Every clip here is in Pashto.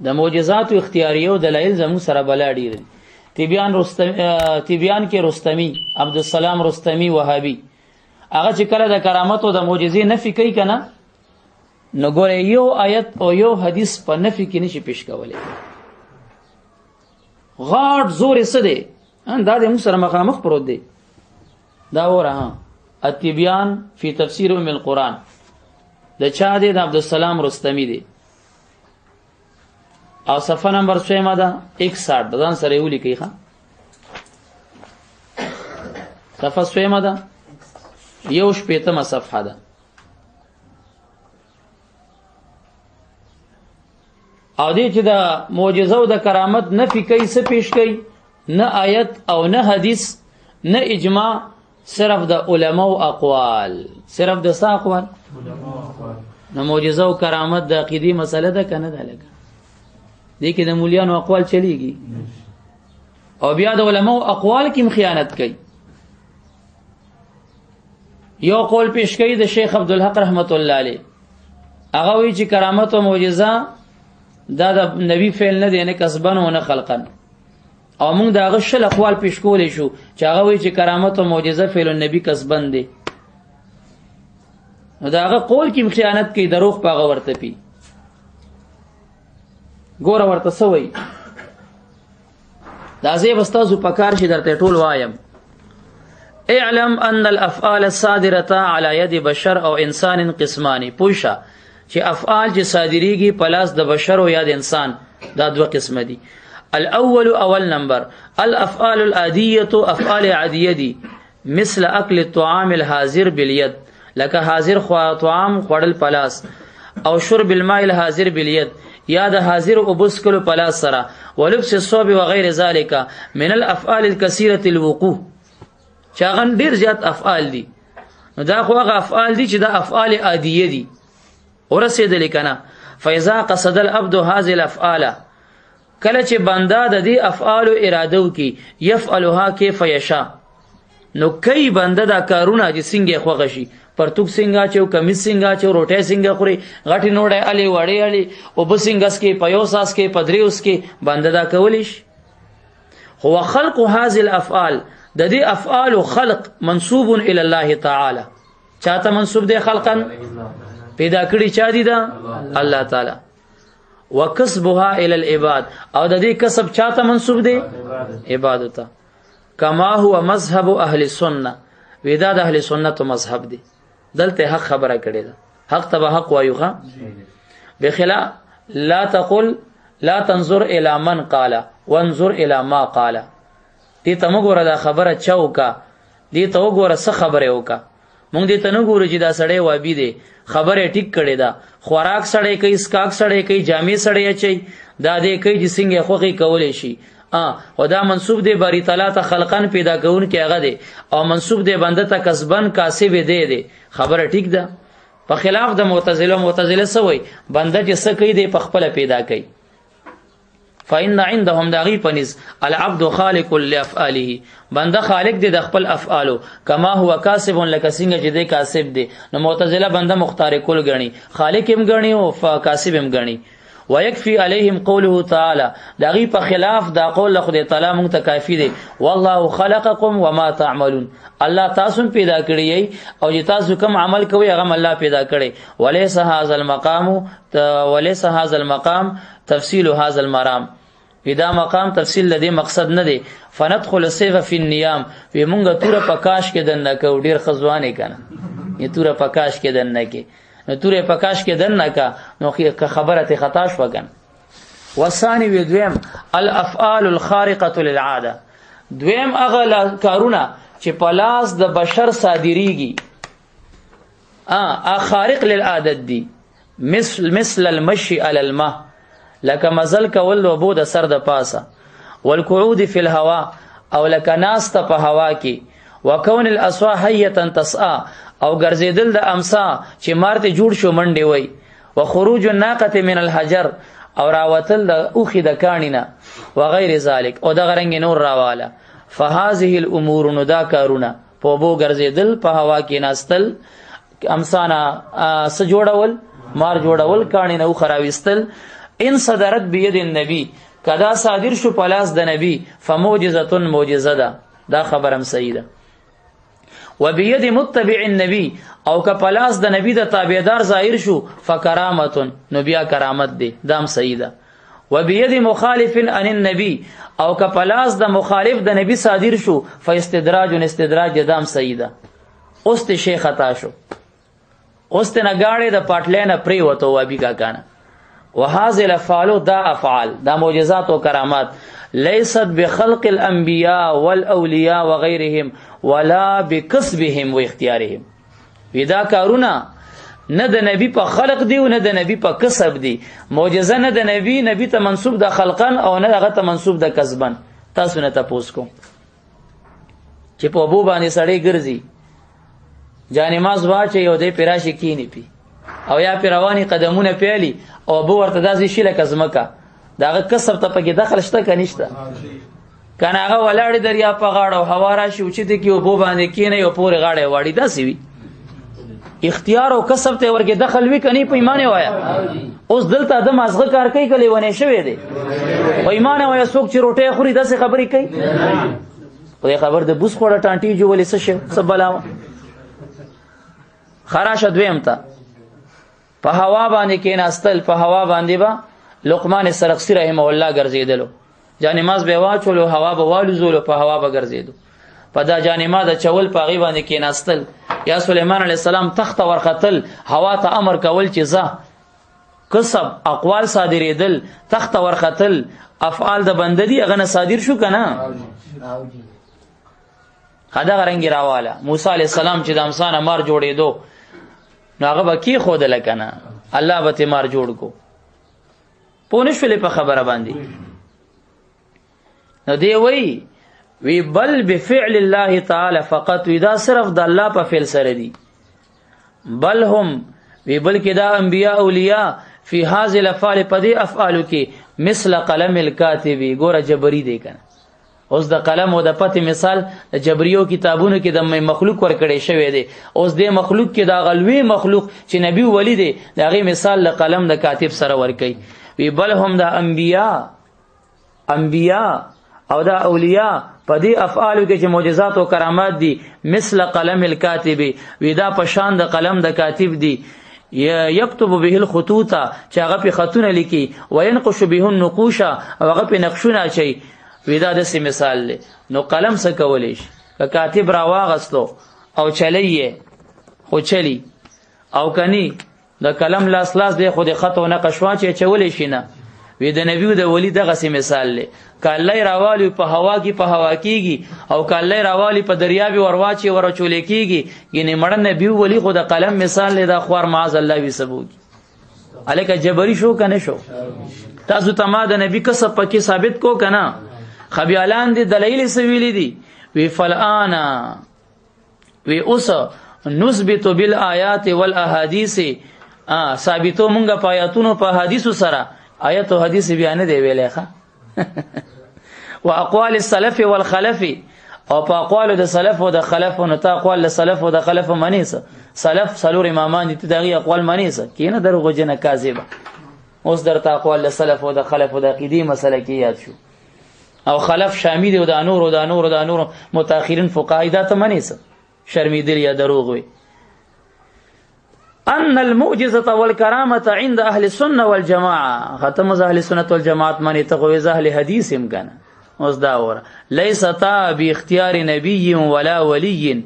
د معجزات اختیاریه او دلایل زموږ سره بلا ډیر دي. تبیان رستم، تبیان کې رستمی، عبدالسلام رستمی وهابي، هغه چې کله د کرامت او د معجزې نفي کوي کنه، نو ګوره یو آیت او یو حدیث په نفي کې نشي پیش کولی. غاټ زور یې څه دی؟ دا د موږ سره مخامخ پروت دی. دا وره ها التبیان فی تفسیر ام القرآن د چا دی؟ د عبدالسلام رستمی دی. او صفحه نمبر 6 ده 61، د ځان سره یې ولیکئ. ښه، صفحه 6 ده، 61مه صفحه ده. او دې چې د معجزه او د کرامت نفي کوي، څه پیش کوي؟ نه آیت او نه حدیث، نه اجماع، صرف د علماو اقوال. صرف د څه اقوال؟ نو معجزه او کرامت د عقیدې مسله ده که نه ده؟ لکه دې کې د مولیانو اقوال چلیږي، او بیا د علماو اقوال کې خیانت کوي. یو قول پیش کوي د شیخ عبدالحق رحمت الله علیه، هغه وایي چې کرامت او معجزه دا د نبی فعل نه دی، نه کسبا او نه خلقا. او موږ د هغه 20 اقوال پیش کولی شو چې هغه وایي چې کرامت او معجزه فعل النبی کسبا دی. نو د هغه قول کې خیانت کوي، دروغ په هغه ورته پی. ګوره ورته څه وایي، دا زه به ستاسو په کار شي درته ټول وایم. اعلم ان الافعال الصادره على يد بشر او انسان قسمان. پوښه چې افعال چې صادریږي په لاس د بشر او یا د انسان، دا دوه قسمه دي. الاول، اول نمبر، الافعال العاديه، افعال عاديه دي، مثل اكل الطعام الحاضر باليد، لکه حاضر طعام خوړل پلاس، او شرب الماء الحاضر باليد، یا د حاضر اوبو څکلو پلاس سره، ولبس الثوب وغیر ذلك من الافعال الكثيره الوقوع، چې هغه ډیر زیات افعال دي. نو دا خو هغه افعال دي چې دا افعال عادیه دي، ورسېدلې که نه؟ فاذا قصد العبد هذه الافعال، کله چې بنده د دې افعالو اراده وکړي، یفعلها کیف یشا، نو کوي بنده دا کارونه چې څنګه یې خوښه شي، پرتوګ څنګه اچوي، کمیس څنګه اچوي، روټۍ څنګه خوري، غټې نوړی الې وړې الې، اوبه څنګه څکي، په یو ساس کې په دریو څکي، بنده دا کولی شي. خو خلق هذه الافعال، د دې افعالو خلق منسوب الی الله تعالی. چاته منسوب دی؟ خلقا پیدا کړی چا دی؟ دا الله تعالی. وکسبها الی العباد، او د دې کسب چاته منسوب دی؟ عباد ته. کما هو مذهب اهل السنه، ودا د اهل سنت مذهب دی. دلته حق خبره کړې ده، حق ته به حق وایو. ښه، بخلا لا تقل لا تنظر الى من قال وانظر الى ما قال. دې ته وګوره دا خبره چا وکړه، دې ته وګوره څه خبره وکړه. مونږ دې ته نه ګورو چې دا سړی وابي دی، خبره یې ټیک کړې ده، خوراک سړی کوي، سکاک سړی کوي، جامې سړی اچوي، دا دې کوي چې څنګه یې خوښي کولی شي. او دا منسوب دی باری تعالی ته، خلقن پیدا کوونکی هغه دی، او منسوب دی بنده ته کسبن کاسب دی دی. خبره ټیک ده. په خلاف د معتزله، معتزله څه وایي؟ بنده چې څه کوي دی په خپله پیدا کوي. فإن عندهم داغي پنيز العبد خالق لأفعاله، بنده خالق دی د خپل افعالو، کما هو کاسب، لکه څنګه چې دی کاسب دی. نو معتزله بنده مختار کل ګڼي، خالق هم ګڼي او کاسب هم ګڼي. ويكفي عليهم قوله تعالى، داغي په خلاف دا قول خدای تعالی مونږ ته کافی دی، والله خلقكم وما تعملون، الله تاسو پیدا کړی او چې تاسو کوم عمل کوئ هغه الله پیدا کړی. وليس هذا المقام، وليس هذا المقام تفصيل هذا المرام، دا مقام تفصیل لدی مقصد نه دی. فندخل السيف في النيام، وی مونږ توره پکاش کې دنه کو، ډیر خزوانه کنه، یې توره پکاش کې دنه کې، نو توره پکاش کې دنه کا، نو که خبره ته خطا شو کنه. وثاني وی دویم الافعال الخارقه للعاده، دویم هغه کارونه چې په لاس د بشر صادریږي، خارق للعادت دي، مثل المشي على الماء، لکه مزل کول د اوبو د سر د پاسه، والقعود فی الهوا، او لکه ناسته په هوا کې، وکون الاسوا حیه تسعى، او ګرځېدل د امسا چې مار ته جوړ شو منډې وای، وخروج الناقه من الحجر، او راوتل د اوښي د کاڼي نه، وغیر ذلک، او دغه رنګ نور راواله. فهذه الامور، نو دا کارونه په اوبو ګرځېدل، په هوا کې ناستل، امسانه څه جوړول، مار جوړول، کاڼي نه اوښه راویستل، ان صدرت بيد النبي، کدا صادر شو پلاس د نبی، فمعجزه معجزه ده، دا خبرم صحیح ده. وبيد متبع النبي، او که پلاس د نبی د تابعدار ظاهر شو، فکرامت، نو بیا کرامت دی، دام صحیح ده. وبيد مخالف عن النبي، او که پلاس د مخالف د نبی صادر شو، فاستدراج، استدراج، دام صحیح ده. اوس ته شیخ خطا شو، اوس ته نګاړې د پټلې نه پری وته وابي کاکانه. وهذه الافعال، دا افعال، دا معجزات او کرامات، ليست بخلق الانبياء والاولياء وغيرهم ولا بكسبهم واختيارهم. ودا کارونه نه د نبی په خلق دی او نه د نبی په کسب دی. معجزه نه د نبی، نبی ته منسوب د خلقن او نه هغه ته منسوب د کسبن. تاسو نه تاسو کو چې په ابو باندې سړی ګرځي، جانماز واچي او د پیراشي کینی پی او یا پر رواني قدمونه پیالي او ابو ورته داسې شي لکه ځمکه، داغه کسب ته پکې دخل شته که نشته؟ کنه هغه ولاړې دریا په غاړه او هوا راشي اوچته کې اوبو باندې کینې او پورې غاړه واړي، داسې وي. اختیار او کسب ته ورکه دخل وی کني؟ په ایمان وایا. اوس دلته د مازغه کار کوي کلی ونه شوی دی؟ په ایمان وایا، څوک چې روټي خوري داسې خبرې کوي؟ خو خبر د بوس خوړه ټانټي جوړولې څه شي څه بلاوه خراشه. دویم ته په هوا باندې کېناستل، په هوا باندې با لقمان سرخسی رحمه الله ګرځېدلو، جانماز به واچولو، هوا به والوزولو، په هوا به ګرځېدو، په دا جانما د چول په هغې باندې کېناستل. یا سلیمان علیه السلام تخت ورختل، هوا ته امر کول چې ځه. کسب اقوال صادرېدل، تخت ورختل، افعال د بنده دي، هغه نه صادر شو که نه؟ دغه رنګ راواله موسی علیه السلام چې د امسا نه مار جوړېدو، نو هغه به کېښودله که نه؟ الله به ترې مار جوړ کو. پوه نه شولې په خبره باندې؟ نو دی وایي وی بل بفعل الله تعالی فقط، وی دا صرف د الله په فعل سره دي. بل هم وی بلکې دا انبیاء اولیاء فی هذه الافعال، په دې افعالو کې مثل قلم الکاتب. ګوره جبری دی کنه، اوس د قلم او د پتی مثال د جبریو کتابونو کې د مخلوق ورکړی شوی دی. اوس د مخلوق کې دا غلوی مخلوق چې نبی ولی دی، د هغې مثال له قلم د کاتب سره ورکوي. وی بل هم دا انبیا او دا اولیاء په دې افعالو کې چې معجزات او کرامات دي، مثل قلم الکاتب، وی دا په شان د قلم د کاتب دي، یكتب به الخطوط، چې هغه په خطونه لیکي، وینقش به النقوش، او هغه په نقشونه اچوي. وی دا داسې مثال دی. نو قلم څه کولی شي؟ که کاتب راواغستو او چلی یې خو چلی او کني د قلم لاس لاس دی، خو د خط او نقش واچي چولی شي نه. وی د نبی او د ولی دغسې مثال دی، که الله یې راوالي په هوا کې په هوا کېږي، او که الله یې راوالي په دریاب یې ورواچي ورچولې کېږي. یعنې مړه نبی او ولی خو د قلم مثال دی، دا خوار معاذ الله وي سبو کی. هلکه جبري شو که نه شو؟ تاسو ته ما د نبی کسب پکې ثابت کو که نه؟ خبیالان دي دلایل څه ویلي دي؟ وی فالآن، وی اوس نثبت بالآیات والاحادیث، ثابتو مونږه په آیاتونو په حدیثو سره. آیت او حدیث بیا نه دی ویلی ښه. واقوال السلف والخلف، او په اقوالو د سلف او د خلف. نو ته اقوال د سلف او د خلف منې څه؟ سلف څلور امامان دي، ته د هغې اقوال منې څه؟ کینه دروغجنه کاذبه. اوس درته اقوال د سلف او د خلف او د عقیدې مسله کې یاد شو، او خلف شامی دی او دا نور او دا نور او دا نور متأخرین فقهای، دا ته منې څه؟ شرمېدل یا دروغ وي. ان المعجزة والكرامة عند اهل السنة والجماعة، ختم اهل السنة والجماعت منی ته خو اهل حدیث هم کنه. اوس دا وره ليس تا باختيار نبي ولا ولي،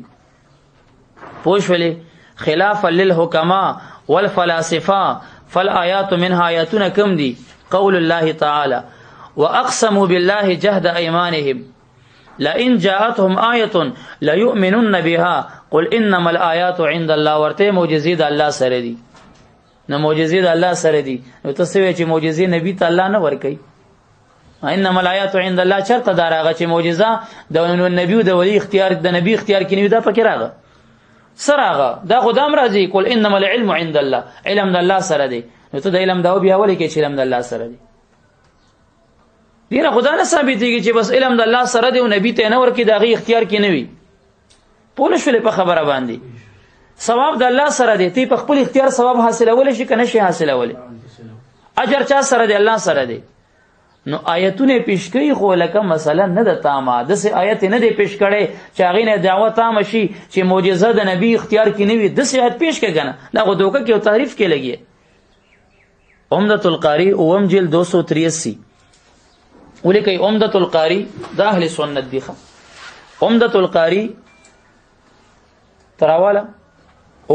پوه شولې؟ خلافا للحکماء والفلاسفه، فالآیات منها، آیاتونه کم دي؟ قول الله تعالی واقسموا بالله جهد ايمانهم لئن جاءتهم آیة ليؤمنن بها قل انما الآیات عند الله. ورته معجزې د الله سره دي، نو معجزې د الله سره دي، نو ته څه وایې چې معجزې نبی ته الله نه ورکوي؟ انما الآیات عند الله چرته دا راغه چې معجزه د نبی او د ولی اختیار د نبی اختیار کې نه دا پکې راغه څه راغه؟ دا خو دام راځي قل انما العلم عند الله، علم د الله سره دی. نو ته د علم دا بیا ولې کې چې علم د الله سره دی؟ دینه خدا نه ثابتېږي چې بس علم د الله سره دی او نبی ته نه ورکي، د هغې اختیار کې نه وي. پوه نه شولې په خبره باندې؟ ثواب د الله سره دی، ته په خپل اختیار ثواب حاصلولی شي که نه شي حاصلولی؟ اجر چا سره دی؟ الله سره دی. نو آیتونه پیش کوي خو لکه مثلا نه د تامه داسې آیت نه دی پیش کړی چې هغې نه دعوه تامه شي چې معجزه د نبي اختیار کې نه وي، داسې آیت پیش کړه که نه، دا خو دوکه کې او تحریف کې لګي. عمدة القاری اوم جلد 283 ولیکئ. عمدة القاری د اهل سنت دی. عمدة القاری تراواله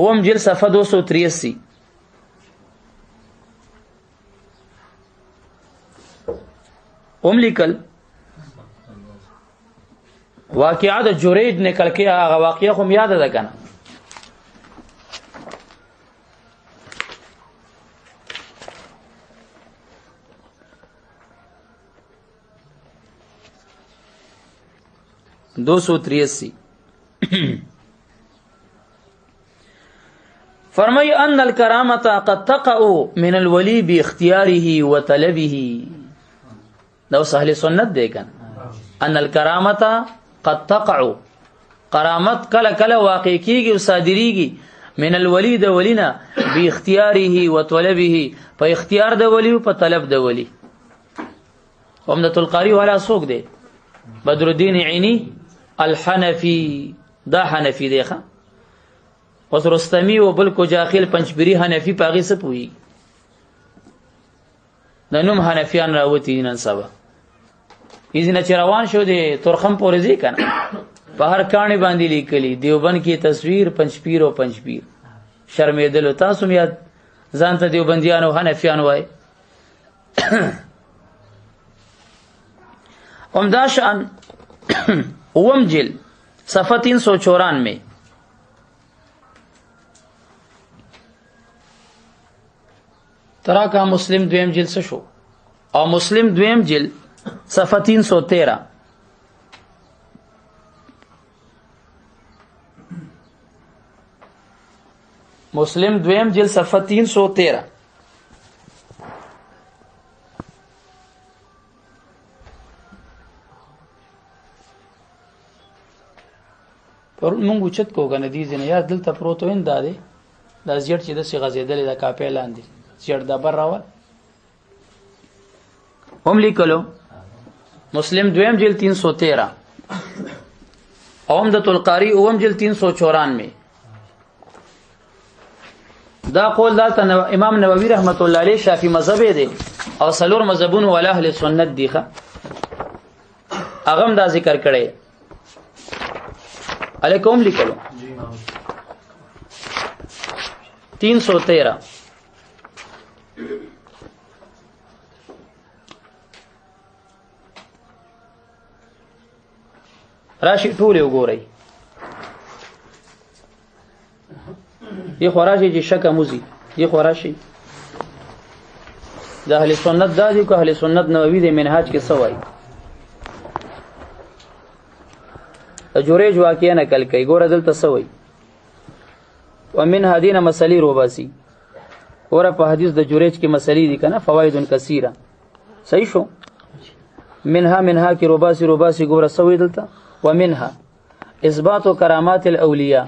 اوم جلد صفحه 283. هم لیکل واقعه د جریج نکل کې، هغه واقعه خو یاد ده کنه. 283 فرمای ان الکرامة قد تقع من الولی باختیاره وطلبه. دا اوس اهل سنت دی کنه. ان الکرامة قد تقع، کرامت کله کله واقع کیږي او صادریږي من الولی د ولینا باختیاره وطلبه، په اختیار د ولی او په طلب د ولی. عمدة القاری والا څوک دی؟ بدر الدین عینی الحنفی، دا حنفی دی. ښه اوس رستمی او بل کو جاخیل پنځپیری حنفی پاغي څه پوي، د نوم حنفیان راوتی نن سبا. یې نه چې روان شو دی تورخم پورې ځي کنه، په هر کاڼي باندې لیکلي دیوبند کې تصویر پنځپیر او پنځپیر. شرمېدلو تاسو یاد ځان ته دیوبندیان او حنفیان وای. عمدہ شان اوم جلد صفحہ 394. ترا کا مسلم دویم جلد څه شو؟ او مسلم دویم جلد صفحه 313. مسلم دویم جلد صفحه 313. پر مونږ اوچت کو کنه دي ځنه یار، دلته پروت وین دا دی دا زیړ چې داسې غځېدلی دا کاپی لاندې زیړ دا بر راول. هم لیکلو مسلم دویم جلد 313، عمدة القاری اوم جلد 394. دا قول دالته امام نووي رحمت الله علیه شافعي مذهب دی او څلور مذهبونو والا اهل سنت دی. ښه هغه هم دا ذکر کړی. علیکم لیکلو 313. راشي ټول وګورئ، دې خو راشي چې شک موزي، دې خو راشي د اهل سنت دا دي که اهل سنت نووي د منهاج کې څه وایي. د جریج واقعه نقل کوي، ګوره دلته څه وایي. ومن هدینه مسلې روباسي، ګوره په حدیث د جریج کې مسلې دي کنه، فواید کثیره. صحیح شو. منها منها کې روباسي روباسي، ګوره څه وایي دلته. ومنها اثبات کرامات الاولیاء،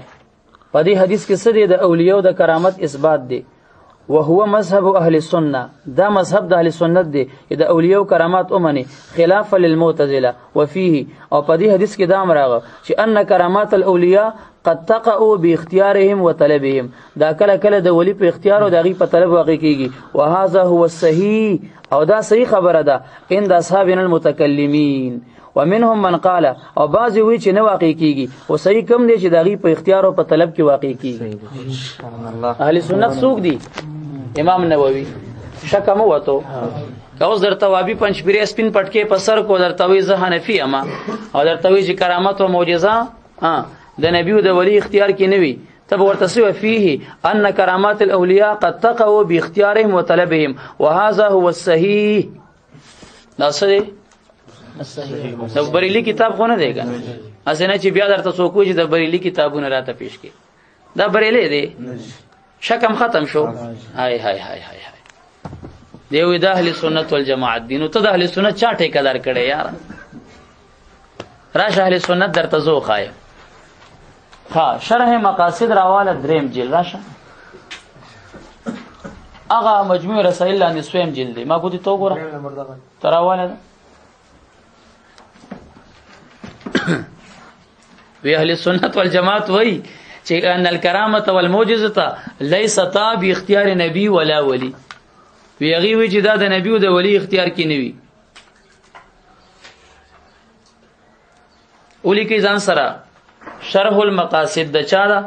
په دې حدیث کې څه دی؟ د اولیاء د کرامت اثبات دی. وهو مذهب اهل السنه، دا مذهب د اهل سنت دی چې د اولیاء کرامات ومني، خلاف للمعتزله. وفيه، او په دې حدیث کې دا امر راغی چې ان کرامات الاولیاء قد تقعوا باختیارهم وطلبهم، دا کله کله د ولی په اختیار او د هغې په طلب واقع کیږي. وهذا هو الصحیح، او دا صحیح خبره ده عند اصحابنا المتکلمین. ومنهم من قال، او بعضی وی چې نه واقع کیږي، او صحیح کم دی چې د هغې په اختیار او په طلب کې واقع کیږي. اهل سنت څوک دي؟ امام نووي. شک مو وته که اوس درته وابي پنځپیرې سپین پټکې په سر کو درته وی زه حنفي یم، او درته وی چې کرامت او معجزه د نبی او د ولی اختیار کې نه وي، تب ورته سوى فيه ان کرامات الاولیاء قد تقعوا باختیارهم وطلبهم وهذا هو الصحیح. دا څه دی؟ د بریلی کتاب خو نه دی کنه، هسې نه چې بیا درته څوک وایي چې د بریلی کتابونه راته پیش کړي، دا بریلی دی. شکم ختم شو. های های های های های دی وی د اهل سنت والجماعت دی. نو ته د اهل سنت چا ټیکهدار کړی یار؟ راشه اهل سنت درته زه وښایم. ها شرح مقاصد راواله دریم جلد راشه. هغه مجموع رسائل لاندې سویم جلد دی، ما ګوتې ته وګوره تراواله ده. وی اهل سنت والجماعت وای چې ان الکرامه والمعجزه ليستا باختیار نبی ولا ولی. وی هغه وی چې دا د نبی او د ولی اختیار کې نه وي. ولیکي ځان سره شرح المقاصد د چا ده؟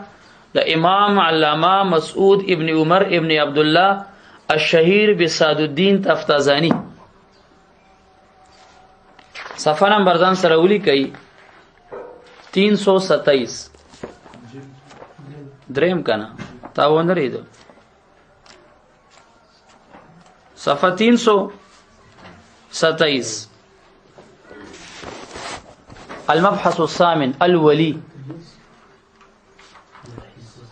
د امام علامه مسعود ابن عمر ابن عبد الله الشهیر بسعد الدین تفتازانی. صفحه نمبر ځان سره ولیکئ 327. دریم کنه تا ونه ریدو. صفحه 327. المبحث الثامن الولي.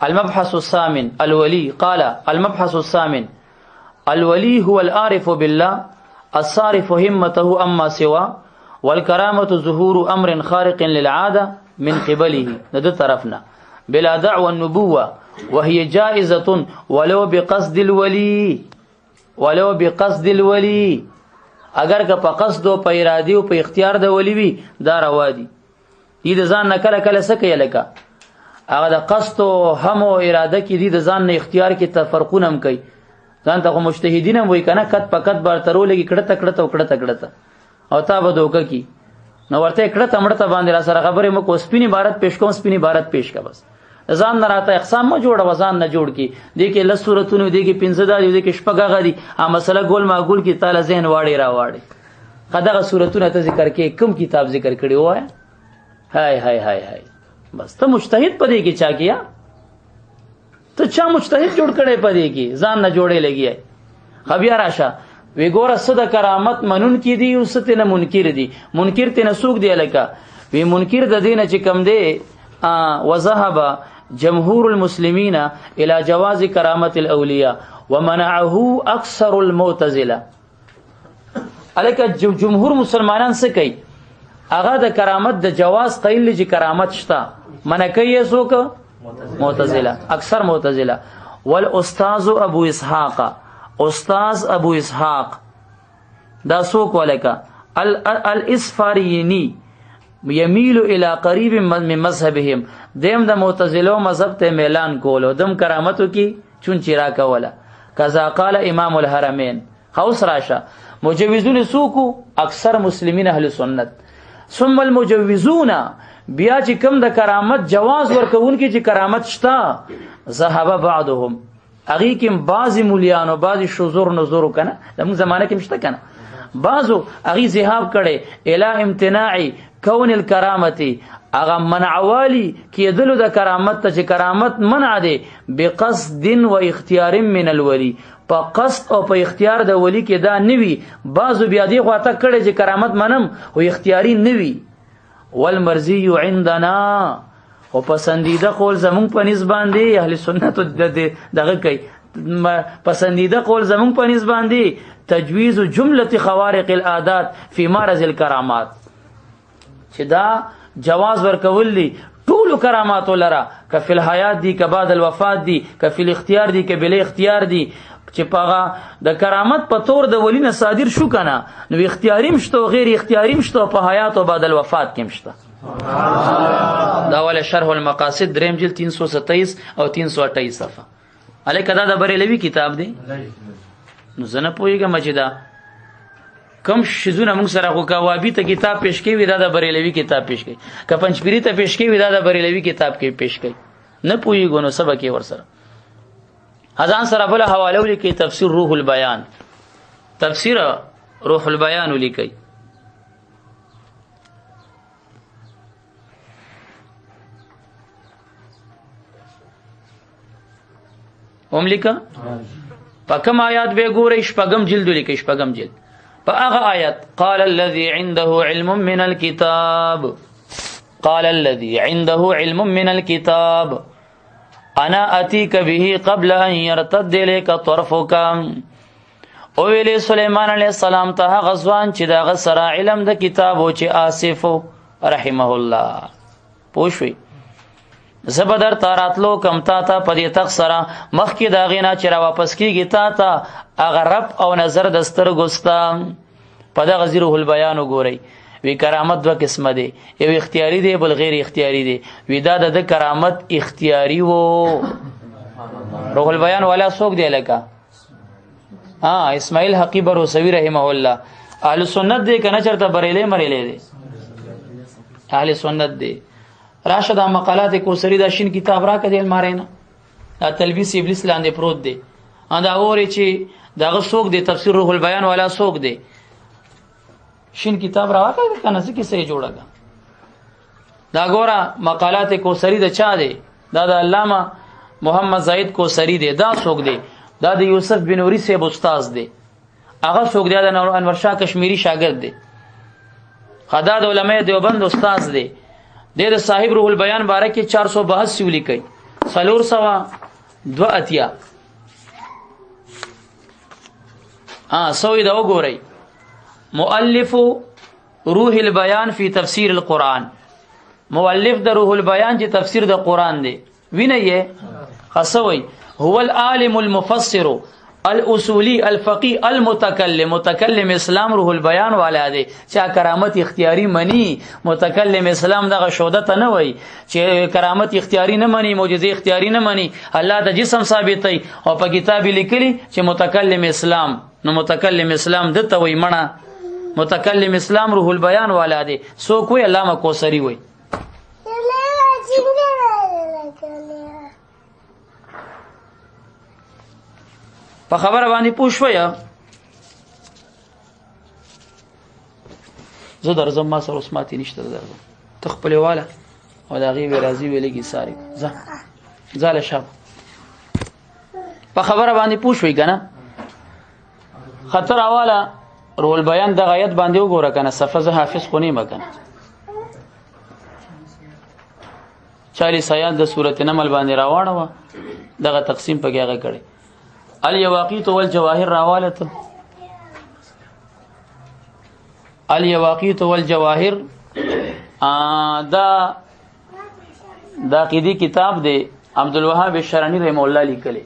المبحث الثامن الولي. قال المبحث الثامن الولي هو العارف بالله الصارف همته أما سوى، والكرامة ظهور أمر خارق للعادة من قبله ند طرفنا بلا دعوى النبوة، وهي جائزة ولو بقصد الولي. ولو بقصد الولي، اگر که په قصد او په ارادي او په اختیار د ولی وي دا روا دي. دي د ځان نه کله کله څه کوي، لکه هغه د قصد او هم او اراده کې دي د ځان نه اختیار کې تفرقونه هم کوي. ځان ته خو مجتهدین هم وایي که نه، کت په کت بار ته رولېږي، کړته کړته او کړته کړته او تا به دوکه کي. نو ورته کړته مړته باندې را سره خبرې مه کوه، سپین عبارت پیش کوم، سپین عبارت پیش که بس. ځان نه راته اقسام مه جوړوه، ځان نه جوړ کی. دې کې لس صورتونه، دې کې پنځه دا دي، دې کې شپږ هغه دي. هغه مسله ګول ما ګول کې تاله ذهن واړې را واړې. ښه دغه صورتونه ته ذکر کې، کوم کتاب ذکر کړي ووایه؟ های های های های، بس ته مجتهد په دې کې چا کیا؟ ته چا مجتهد جوړ کړی په دې کې؟ ځان نه جوړې لګي. ښه بیا راشه وی ګوره څه د کرامت منونکي دي او څه ترې نه منکر دي. منکر ترې نه څوک دی؟ لکه وی منکر د دې نه چې کوم دی، وذهب جمهور المسلمين الى جواز كرامة الاولياء ومنعه اكثر المعتزله. الکه جمهور مسلمانان څه کوي؟ هغه د کرامت د جواز قیل چې کرامت شته، منع کوي یې څوک؟ معتزله، اکثر معتزله. والاستاذ ابو اسحاق، استاذ ابو اسحاق دا څوک؟ ولکه الاسفارینی یمیل الى قریب من مذهبهم، دیم د معتزلو مذهب ته میلان کولو، دم کرامتو کی چون چیرا کوله. کذا قال امام الحرمین. خوس راشه مجوزون سوکو اکثر مسلمین اهل سنت. ثم المجوزون بیا چې کم د کرامت جواز ورکوونکي چې کرامت شته، ذهب بعضهم، هغې کې بعضې مولیانو بعضې شزور نزور کنه، زموږ زمانه کې شته کنه، بعضو هغې ذهاب کړی الی امتناع کون الکرامت، هغه منعوالی کېدلو د کرامت ته چې کرامت منع دی بقصد و اختیار من الولی، په قصد او په اختیار د ولی کې دا نه وي. بعضو بیا دې خواته کړی چې کرامت منم خو اختیاري نه وي. والمرضی عندنا، او پسندیده قول زمونږ په نس باندې اهل سنت دغه کوي، پسندیده قول زمونږ په نس باندې تجویز جمله خوارق العادات فی مرض الکرامات، چې دا جواز ورکول دي ټولو کراماتو لره، که فی الحیات دي، که بعد الوفات دي، که فی الاختیار دي، که بلا اختیار دي، چې په هغه د کرامت په تور د ولی نه صادر شو کنه، نو اختیاري هم شته او غیر اختیاري هم شته، په حیات او بعد الوفات کې هم شته. دا ولا شرح المقاصد دریم جلد 327 او 328 صفحه. هلکه دا د بریلوي کتاب دی، نو زه نه پوهېږم چې دا کم شیزونه موږ سره خو که وابي ته کتاب پیش کوي دا د بریلوي کتاب پیش کوي، که پنجپیري ته پیش کوي دا د بریلوي کتاب کې پیش کوي، نه پوهېږو نو څه به کوي ورسره. ځان سره بله حواله ولیکئ، تفسیر روح البیان، تفسیر روح البیان ولیکئ. هم لیکه په کوم آیات به ګورئ؟ شپږم جلد ولیکئ، شپږم جلد په هغه آیات، قال الذي عنده علم من الكتاب، قال الذي عنده علم من الكتاب انا اتيك به قبل ان يرتد اليك طرفك. او ویلې سليمان عليه السلام ته هغه ځوان چې د هغه سره علم د کتاب و چې آصف رحمه الله، پوه شوې؟ زه به درته راتلو کم تا ته په دې تخت سره مخکې د هغې نه چې را واپس کېږي تا ته هغه رب او نظر د سترګو ستا. په دغه ځای روح البیان وګورئ، وی کرامت دوه قسمه دی، یو اختیاري دی بل غیر اختیاري دی. وی دا د کرامت اختیاري وو. روح البیان والا څوک دی؟ لکه اسماعیل حقی بروسوی رحمه الله، اهل سنت دی کنه چرته بریلې مریلې دی؟ اهل سنت دی. راشه دا مقالات کوثری دا شین کتاب راکه دی المارې نه، دا تلبیس ابلیس لاندې پروت دی. دا اوري چې داغه څوک دی، تفسیر روح البیان والا څوک دی؟ شین کتاب راوکه کنه څه کیسه جوړه ده. دا ګوره مقالات کوثری د چا دی؟ دا د علامه محمد زاید کوثری دی. دا څوک دی؟ دا د یوسف بن نوری صاحب استاد دی. هغه څوک دی؟ د انور شاه کشمیری شاګرد دی. خدا د علماء دیوبند استاد دی. د صاحب روح البیان باره کې 482 ولیکي، 482. سوی دا وګورئ، مؤلف روح البیان فی تفسیر القرآن، مؤلف د روح البیان چې تفسیر د قرآن دی، وینئ یې خسوي، هو العالم المفسر الاصولی الفقی المتکلم، متکلم اسلام روح البیان والا دی چې کرامت اختیاري منی. متکلم اسلام دغه شوده ته نه وای چې کرامت اختیاري نه منی، معجزه اختیاري نه منی، الله د جسم ثابتې او په کتاب لیکلی چې متکلم اسلام. نو متکلم اسلام دته وای مړه، متکلم اسلام روح البیان والا دی. سو کوی علامه کوثری وای. په خبره باندې پوه شوې؟ زه درځم، ما سره اوس ماتې نشته، درځم ته خپلې واله او د هغې وی راځي وی لږې ساري ځه ځه له شابه. په خبره باندې پوه شوې که نه؟ خطر اواله روح البیان دغه آیت باندې وګوره که نه، صفحه زه حافظ خو نه یم که نه. 40 آیات د سورت نمل باندې راواړه وه، دغه تقسیم پکې هغه کړی. الیواقیت والجواهر راواله ته، الیواقیت والجواهر دا د عقیدی کتاب دی، عبدالوهاب شرانی رحمه الله لیکلی.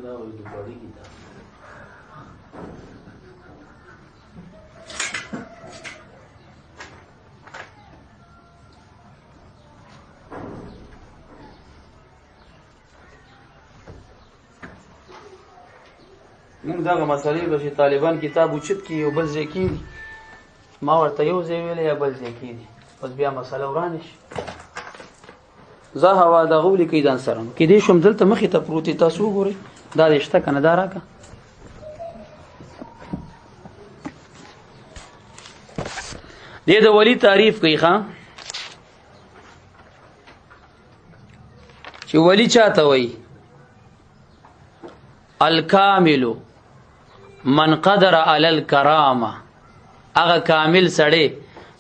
دا وایي د بړي کتاب. موږ دغه مسلې به چې طالبان کتاب اوچت کړي یو بل ځای کېږي، ما ورته یو ځای ویلی یا بل ځای کېږي، بس بیا مسله ورانه شي. زه هوا دغه ولیکئ ځان سره، کېدای شم دلته مخې ته پروت دی، تاسو وګورئ دا دې شته که نه، دا راکړه. دې د ولی تعریف کوي ښا، چې ولی چاته وایي؟ الکامل من قدر علی الکرامه، هغه کامل سړی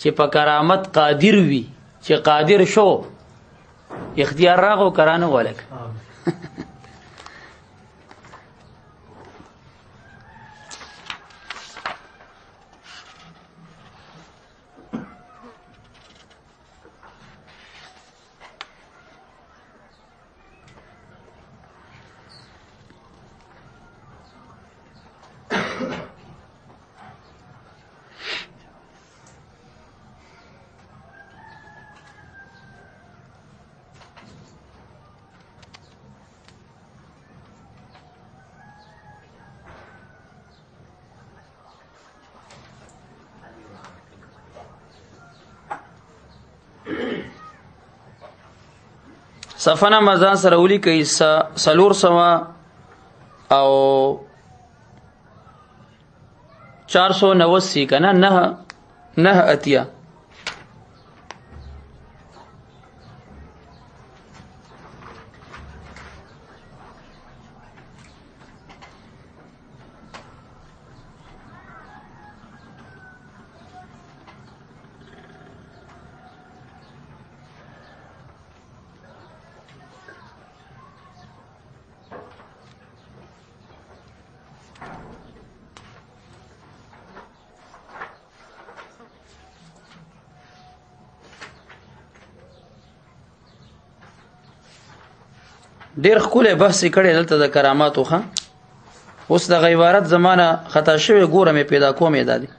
چې په کرامت قادر وي، چې قادر شو اختیار راغو کرانه ولک. صفحه نمبر ځان سره ولیکئ 400 او 489 که نه، 89. ډیر ښکلی بحث یې کړی دلته د کراماتو. ښه اوس دغه عبارت زمانه خطا شوی، ګوره مې پیدا کوم یې دا دی.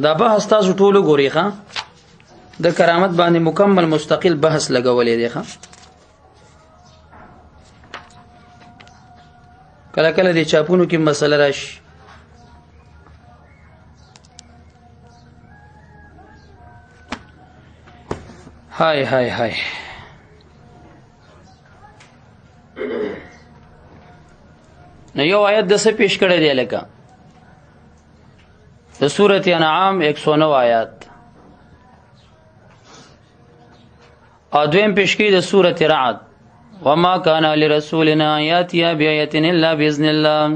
دا بحث تاسو ټول ګورئ ښه، د کرامت باندې مکمل مستقل بحث لګولې دی ښه. کله کله د چاپونو کې مسله راشي. های های های، نو یو آیت د څه پیش کړی دی لکه د سورة انعام 109 آیات، او دویم پیش کړي د سورة رعد، وما كان لرسولنا ياتي بآية الا باذن الله.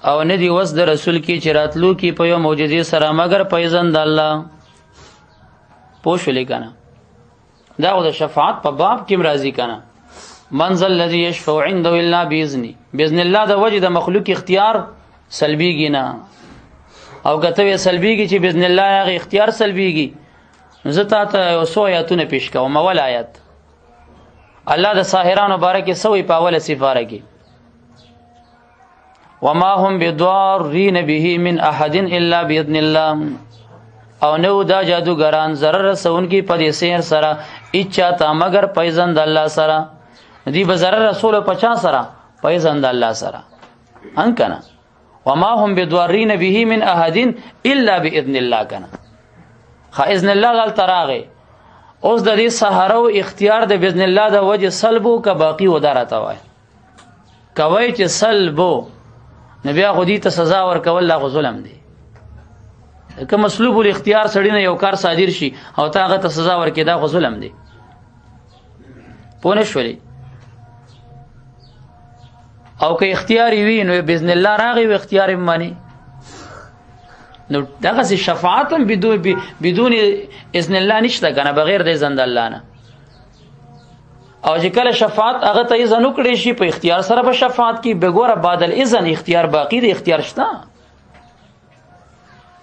او ندی وس د رسول کې چې راتلو کې په یو معجزې سره مګر په اذن د الله. پوه شولې که نه؟ دا خو د شفاعت په باب کې راځي که نه؟ من ذا الذي يشفع عنده الا باذنه، باذن الله د وجه د مخلوق اختیار سلبیږي نه، او که ته یې سلبیږي چې باذن الله هغه اختیار سلبیږي. زه تا ته یو څو آیاتونه پیش کوم. اول آیت، الله د ساحرانو باره کې څه وایي په اوله سپاره کې؟ وما هم بضارین به من احد الا باذن الله. او نو دا جادوګران ضرر رسونکي په دې سحر سره اچا ته مګر په اذن د الله سره. دی به ضرر رسول په چا سره؟ په اذن د الله سره. ان کنه وما هم بضارین به من احد الا باذن الله کنه. خا اذن الله غل تراغه. اوس د دې سحرو اختیار د باذن الله د وجه سلبو که باقی ودارته وای کوي چې سلبو، نو بیا خو دې ته سزا ورکول لا خو ظلم دی. که مسلوب الاختیار سړی نه یو کار صادر شي او تا هغه ته سزا ورکې، دا خو ظلم دی. پوه نه شولې؟ او که اختیار وي نو باذن الله راغی او اختیار یې مانی. نو دغسې شفاعت هم بدون اذن الله نشته که نه، بغیر د اذن د الله نه. او چې کله شفاعت هغه ته اذن وکړی شي په اختیار سره به شفاعت کی، به ګوره بعد الاذن اختیار باقی دی، اختیار شته.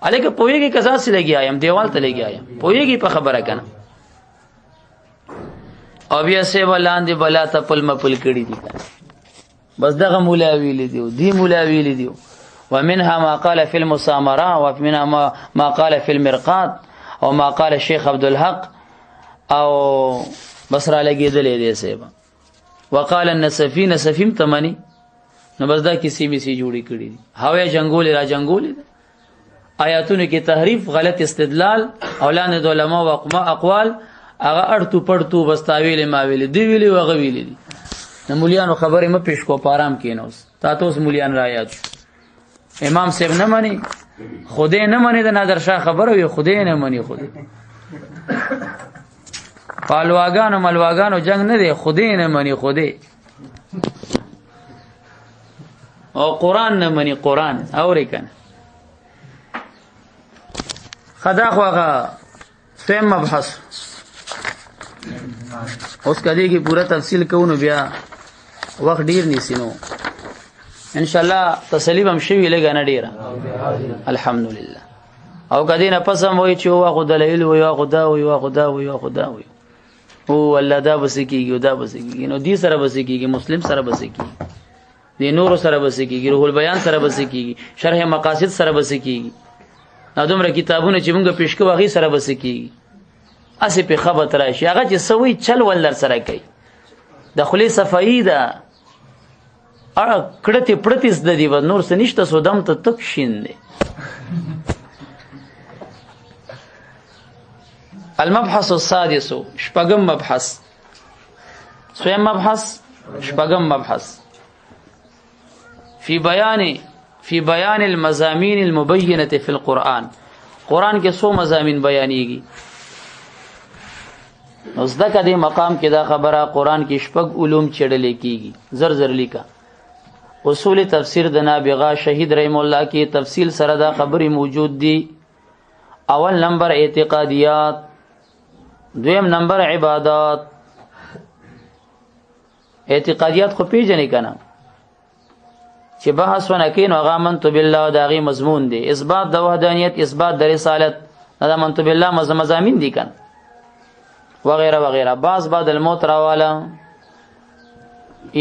الکه پوهیږي که ځان سي لګیا یم، دیوال ته لګیا یم، پوهیږي په خبره کنه. او بیا سیبه لاندې بلا ته پل مپل کړي دي، بس دغه مولا ویلي دی، دی مولا ویلي دی. ومنها ما قال في المسامرة، ومنها ما قال في المرقات، او ما قال الشيخ عبد الحق، او بس را لګېدلې دی سیبه. وقال النسفي، نسفي هم تمني. نو بس دا کیسې میسې جوړې کړي دي، هوا جنګولې را جنګولې ده. آیاتونو کې تحریف، غلط استدلال، او لاندې د علماو اقوال هغه اړتو پړتو بس تاویلې ما ویلې دی ویلې او هغه ویلې دي. د مولیانو خبرې مه پېښ کوه، په آرام کښېنه اوس. تا ته اوس مولیان را یاد شو. امام صاحب نه مني، خدای نه مني، د نادر شاه خبره وي، خدای نه مني. خدای پالواګانو ملواګانو جنگ نه دی، خدای نه مني، خدای او قرآن نه مني، قرآن اورې که نه؟ خدا خو هغه سیم مبحث اوس کدی کې پورا تفصیل کوو نو بیا وخت ډیر نیسي، نو ان شاء الله تسلیم هم شوي لږه نه ډیره، الحمدلله. او کدی نه پس هم وایي چې وا خو دلایل وي، وا خو دا وي، وا خو دا وي، وا خو دا وي، او الله دا بس کیږي، دا بس کیږي، نو دې سره بس کیږي، مسلم سره بس کیږي، دې نور سره بس کیږي، روح البیان سره بس کیږي، شرح مقاصد سره بس کیږي، دا دومره کتابونه چې موږ پیش کوو هغې سره بس کیږي. هسې پې خبط راشي، هغه چې څه وایي چل ول در سره کوي، د خولې صفایي ده، اړه کړتې پړتې زده دي، بس نور څه نشته، سو دم ته تک شین دی. المبحث السادس، شپږم مبحث. سویم مبحث، شپږم مبحث، فی بیان المضامین المبینة فی القرآن. قرآن کې څو مضامین بیانېږي؟ نو زده که دې مقام کې دا خبره، قرآن کې شپږ علوم چېړلی کېږي. زر زر لیکه. اصول تفسیر د نابغه شهید رحم الله کې تفصیل سره دا خبرې موجود دي. اول نمبر اعتقادیات، دویم نمبر عبادات. اعتقادیات خو پیژنې که نه، چې بحث ونه کوي نو هغه آمنت بالله د هغې مضمون دی، اثبات د وحدانیت، اثبات د رسالت، دا آمنت بالله مضامین دي که نه، وغیره وغیره. بعض بعد الموت راواله،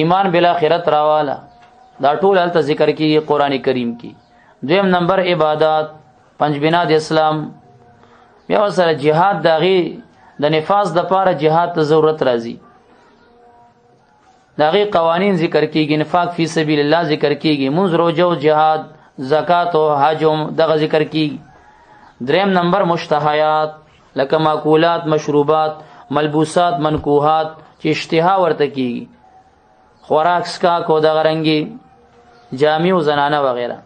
ایمان بالآخرت راواله، دا ټول هلته ذکر کیږي قرآن کریم کې. دویم نمبر عبادات، پنځ بنا د اسلام، بیا ورسره جهاد، د هغې د نفاذ دپاره جهاد ته ضرورت راځي، د هغې قوانین ذکر کیږي، نفاق فی سبیل الله ذکر کیږي، مونځ، روژه او جهاد، زکات او حج هم دغه ذکر کیږي. دریم نمبر مشتهیات، لکه ماکولات، مشروبات، ملبوسات، منکوحات چې اشتها ورته کیږي، خوراک، څښاک او دغه رنګي جامې او زنانه وغیره.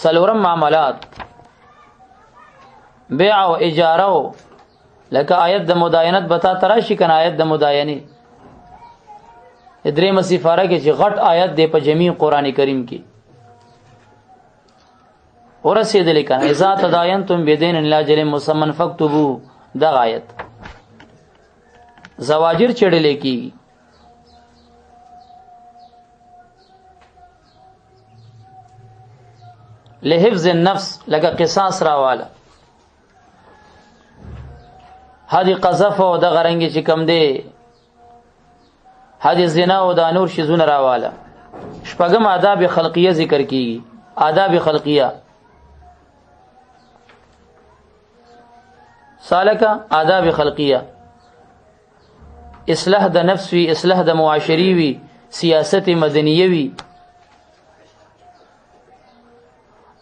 څلورم معاملات، بیع او اجاره، لکه آیت د مداینت به تا ته راشي که نه، آیت د مداینې درېیمه سفاره کې چې غټ آیت دی په جمیع قرآن کریم کې ورسېدلې که نه، اذا تداینتم بدین الی اجل مسمى فاکتبوه، دغه آیت. زواجر چړلې کیږي. لحفظ النفس، لکه قصاص راواله، هدي قذف او دغه رنګ چې کم دی، هدي زنا او دا نور شیزونه راواله. شپږم آداب خلقیه ذکر کیږي. آداب خلقیه سالکه، آداب خلقیه اصلاح د نفس وي، اصلاح د معاشري وي، سیاست مدنیه وي.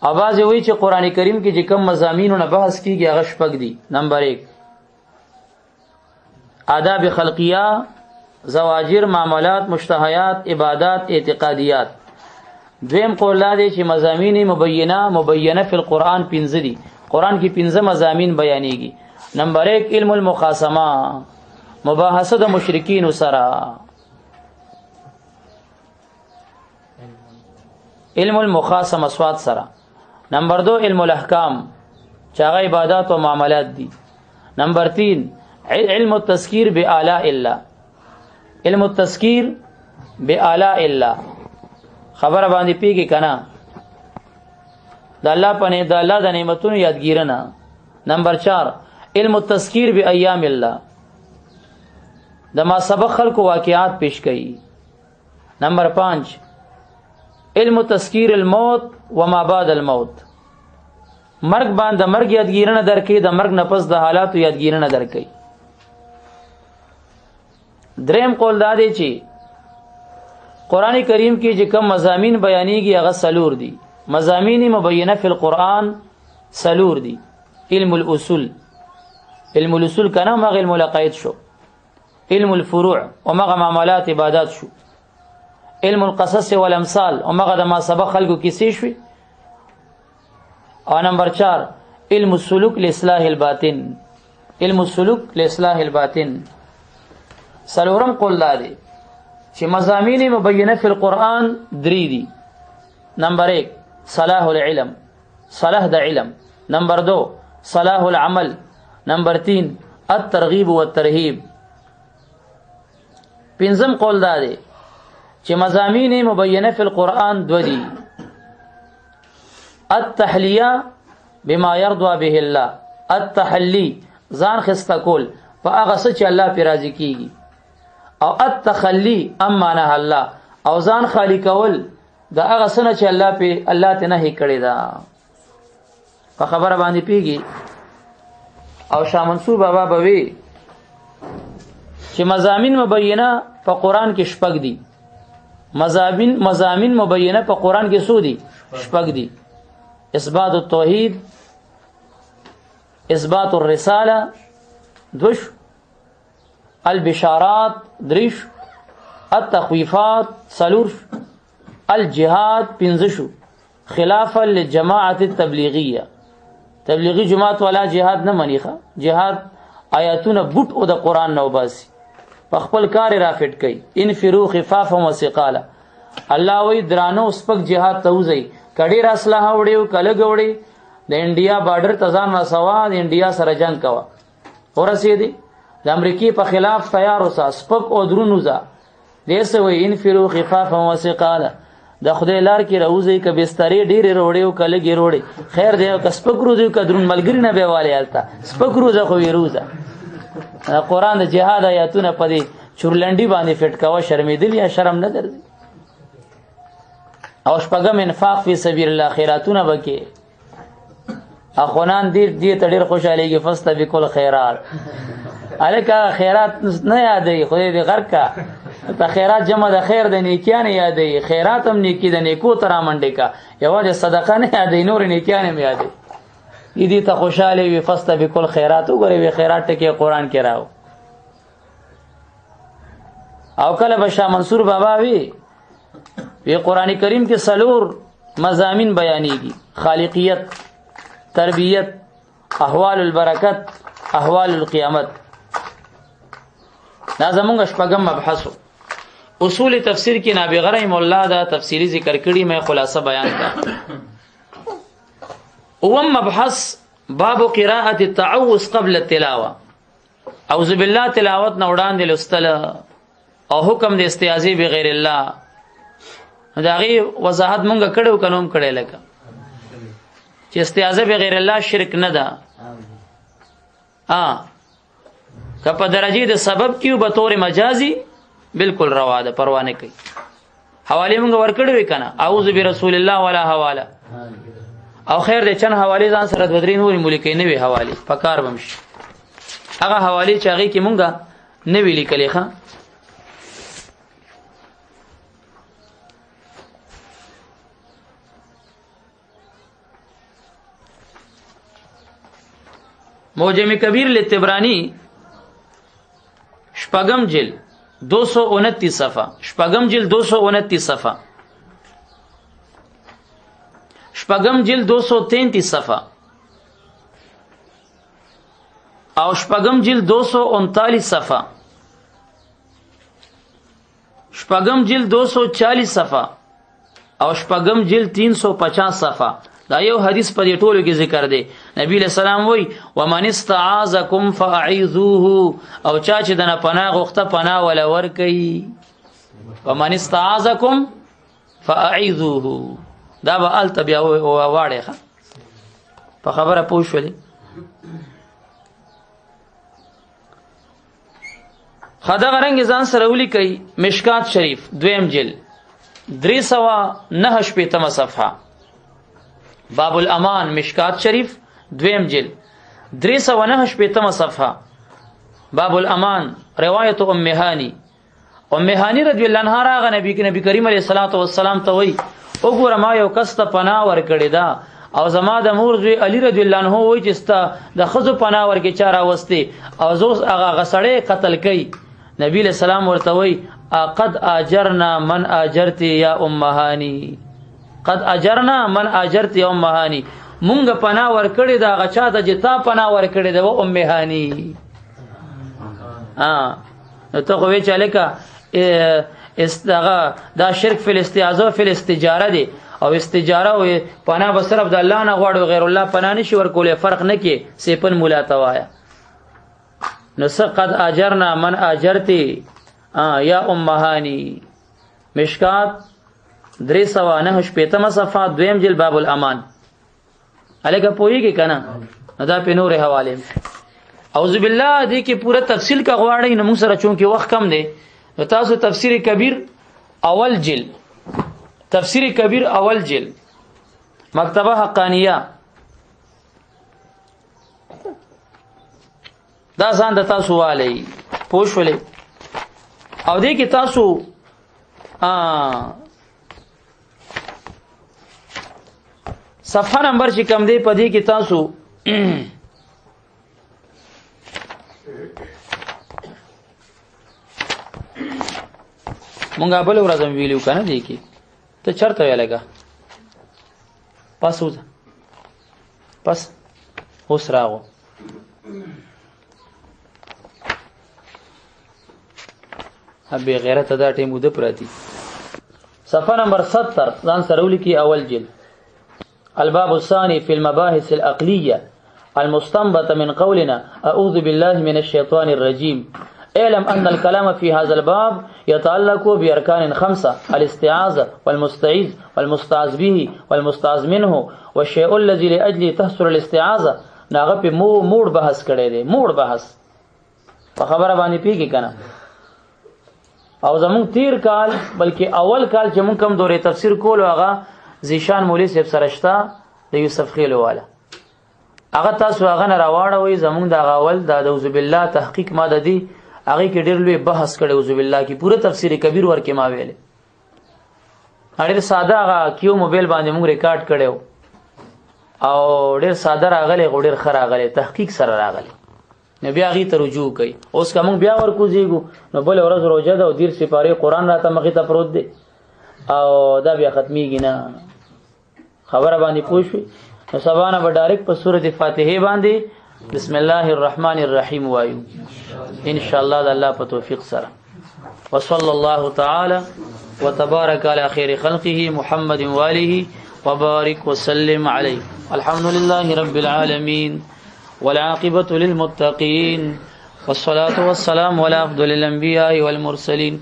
اواز وی چې قرآن کریم کې چې کوم مضامینو نه بحث کیږي هغه شپږ دي. نمبر 1 آداب خلقیه، زواجر، معاملات، مشتهیات، عبادات، اعتقادیات. دویم قول دا دی چې مضامین مبینه فی القرآن پنځه دي. قرآن کې پنځه مضامین بیانېږي. نمبر 1 علم المخاصمه، مباحثه د مشرکین سره، علم المخاصمه سواد سره. نمبر 2 علم الاحکام چې هغه عبادات او معاملات دي. نمبر 3 علم التذکیر بآلاء الله، علم التذکیر بآلاء الله. خبره باندې پیږي کنه، د الله په د الله د نعمتونو یادګیرنه. نمبر 4 علم التذکیر بایام الله، د ما سبق خلکو واقعات پیش کړي. نمبر 5 علم تذکیر الموت وما بعد الموت، مرګ باندې مرګ یادګیرنه درکې، د مرګ نه پس د حالاتو یادګیرنه درکې. دریم قول دا دی چې قرآن کریم کې چې کوم مضامین بیانېږي هغه څلور دي. مضامین مبینه فی القرآن څلور دي. علم الاصول، علم الاصول کنه مغه علم العقاید شو، علم الفروع ومغه معاملات عبادات شو، علم القصص والامثال ومغه د ما سبق خلکو کیسې شوي. او نمبر 4 علم السلوک لاصلاح الباطن، علم السلوک لاصلاح الباطن. څلورم قول دا دی چې مضامین مبینه فی القرآن درې دي. نمبر 1 صلاح العلم، صلاح د علم. نمبر 2 صلاح العمل. نمبر 3 الترغیب والترهیب. پنځم قول دا دی چې مضامین مبینه فی القرآن دوه دي. التحلیه بما يرضى به الله، التحلی ځان خسته کول په هغه څه چې الله پرې راضي کیږي، او التخلی اما نه الله، او ځان خالی کول د هغه څه نه چې الله پې الله ته نهي کړې ده. په خبره باندې پیږي. او شاه منصور بابا به وی چې مضامین مبینه په قرآن کې شپږ دي. مضامین مبینه په قرآن کې څو دي؟ شپږ دي. اثبات التوحید، اثبات الرساله دوش، البشارات دریش، التخویفات څلور، الجهاد پنځه شو، خلافا للجماعه التبلیغیه. تبلیغی جماعت والا جهاد نه مني، ښه جهاد آیاتونه بوټ او د قرآن نه وباسي، په خپل کار رافټ کوي. انفرو خفافا وثقالا، الله وی درانو سپک جهاد ته وځي، که ډېر اسلحه وړي او که لږ وړي، د انډیا بارډر ته ځان رسوه، د انډیا سره جنګ کوه. ورسېدې د امریکې په خلاف تیار اوسه، سپک او درون وځه. دې څه وایي؟ انفرو خفافا وثقالا، د خدای لار کې راوځئ، که بسترې ډېرې روړې او که لږې روړې، خیر دی، که سپک روځي که درون ملګري نه به والي، هلته سپک روځه خو یې روځه. قرآن د جهاد آیاتونه په دې چورلنډي باندې فټ کوه، شرمېدل یا شرم نه درځي. او شپږم انفاق فی سبیل الله، خیراتونه به کې. اخوانان دې دې ته ډېر خوشحالېږي، فاستبقوا الخیرات. هلکه خیرات نه یادوي، خدای دې غرق کا. ته خیرات جمع د خیر د نیکیانې یادوي، خیرات هم نیکي د نیکو ته رامنډې کا، یوازې صدقه نه یادوي، نورې نیکیانې هم یادوي. دې دې ته خوشحاله وي، فاستبقوا الخیرات. وګورئ وی خیرات ټکی قرآن کې راو. او کله به شاه منصور بابا وی وی قرآن کریم کې څلور مضامین بیانېږي: خالقیت، تربیت، احوال البرکت، احوال القیامت. دا زمونږ شپږم مبحث. اصول تفسیر کې نابغه رحم الله دا تفصیلی ذکر کړي، مې خلاصه بیان کړه. اوم مبحث باب قراءة التعوذ قبل التلاوة. اعوذ بالله تلاوت نه وړاندې لوستل او حکم د استعاذې بغیر الله، د هغې وضاحت مونږ کړی او که نه هم کړی، لکه چې استعاذه بغیر الله شرک نه ده. که په درجه د سبب کې به تور مجازي بالکل روا ده، پروا نه کوي. حواله مونږ ورکړې وې کنه، اعوذ برسول الله ولا حواله. او خیر دې چن حواله ځان سره دوه درې نورې ملکې نه وي حواله، پکار بم شي هغه حواله چې هغې کې مونږ نه وي لیکلې. ښه معجم کبیر لتبرانی شپږم جلد 229 صفحه، شپږم جلد 229 صفحه، شپږم جلد 233 صفحه او شپږم جلد 239 صفحه، شپږم جلد 240 صفحه او شپږم جلد 350 صفحه. دا یو حدیث په دې ټولو کې ذکر دی. نبی علیہ السلام وای ومن استعاذکم فاعذوه، او چا چې دنه پناه غوښته پناه ولا ورکي. ومن استعاذکم فاعذوه، دا به هلته بیا واړې. ښه په خبره پوه شولې؟ ښه دغه رنګ ځان سره ولیکئ مشکات شریف دویم جلد 369 صفحه، باب الامان مشکات شریف دویم جلد 369 صفحه، باب الامان روایت ام هانی. ام هانی رضی الله عنها راغه نبی کریم علیه الصلاۃ والسلام ته وای وګوره ما یو کس ته پناه ورکړې ده او زما د مور زوی علی رضی الله عنه وای چې ستا د ښځو پناه ورکې چا راوستې او زه اوس هغه غسړی قتل کوي. نبی علیه السلام ورته وای قد اجرنا من اجرتی یا ام هانی، قد اجرنا من اجرت یا ام هانی، مونږ پناه ورکړې ده هغه چا ته چې تا پناه ورکړې ده و ام هانی. نو ته خو وې چې هلکه دغه دا شرک فی الاستعاذه فی الاستجاره دی، او استجاره او پناه به صرف د الله نه غواړو، غیر الله پناه نشي ورکولی، فرق نه کې سیپن مولا ته وایه. نو څه قد اجرنا من اجرتی یا ام هانی، مشکات 369 صفحه دویم جلد باب الامان. هلکه پوهېږې که نه؟ دا پې نورې حوالې. اعوذ بالله دې کې پوره تفصیل که غواړئ نو موږ سره چونکې وخت کم دی، نو تاسو تفسیر کبیر اول جلد، تفسیر کبیر اول جلد مکتبه حقانیه، دا ځان د تاسو والی پوه شولې. او دې کې تاسو صفحه نمبر چې کم دی په دې کې تاسو مونږه بل ورځ هم ویلو کنه دی کې ته چرته ویلګه پس وځه پس اوس راغو بے غیرت دا ټیم ود پراتی. صفحه نمبر 70 ځان سره ولیکي، اول جلد. الباب الثاني في المباحث العقلية المستنبطة من قولنا أعوذ بالله من الشيطان الرجيم. اعلم أن الكلام في هذا الباب يتعلق بأركان خمسة: الاستعاذة والمستعيذ والمستعاذ به والمستعاذ منه والشيء الذي لأجله تحصل الاستعاذة. ناغه په موړ بحث کړی دی، موړ بحث په خبره باندې پیږي کنه. او زمونږ تیر کال، بلکې اول کال چې مونږ کوم دورې تفسیر کولو، هغه زیشان مولوی صاحب سره شته د یوسف خیلو والا، هغه تاسو هغه نه راواړوئ. زمونږ د هغه اول د اعوذ بالله تحقیق ما د دې هغې کې ډېر لوی بحث کړی، اعوذ بالله کې پوره تفسیر کبیر ورکې ما ویلې. ډېر ساده هغه کیو موبایل باندې مونږ ریکارډ کړی او ډېر ساده راغلی، خو ډېر ښه راغلی، تحقیق سره راغلی. نو بیا هغې ته رجوع کوي. اوس که مونږ بیا ورکوزېږو نو بله ورځ روژه ده او 30 سپارې قرآن راته مخې ته پروت دی او دا بیا ختمیږي نه. خبره باندې پوه شوې؟ نو سبا نه به ډایرکټ په سورت فاتحې باندې بسم الله الرحمن الرحیم وایو ان شاء الله د الله په توفیق سره. وصلى الله تعالى وتبارك على خير خلقه محمد واله وبارك وسلم عليه. الحمد لله رب العالمين والعاقبة للمتقين والصلاة والسلام على أفضل الأنبياء والمرسلين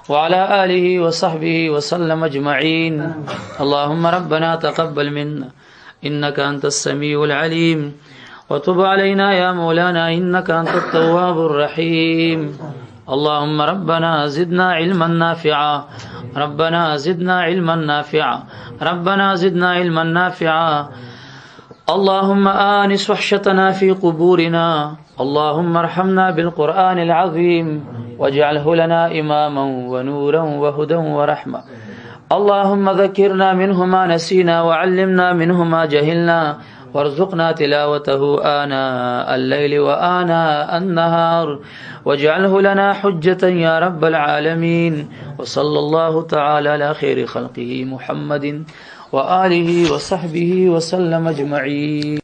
وعلى آله وصحبه وسلم أجمعين. اللهم ربنا تقبل منا إنك أنت السميع العليم وتب علينا يا مولانا إنك أنت التواب الرحيم. اللهم ربنا زدنا علما نافعا، ربنا زدنا علما نافعا، ربنا زدنا علما نافعا. اللهم آنس وحشتنا في قبورنا. اللهم ارحمنا بالقرآن العظيم واجعله لنا إماما ونورا وهدى ورحمة. اللهم ذكرنا منه ما نسينا وعلمنا منه ما جهلنا وارزقنا تلاوته آناء الليل وآناء النهار واجعله لنا حجة يا رب العالمين. وصلى الله تعالى على خير خلقه محمد وآله وصحبه وسلم أجمعين.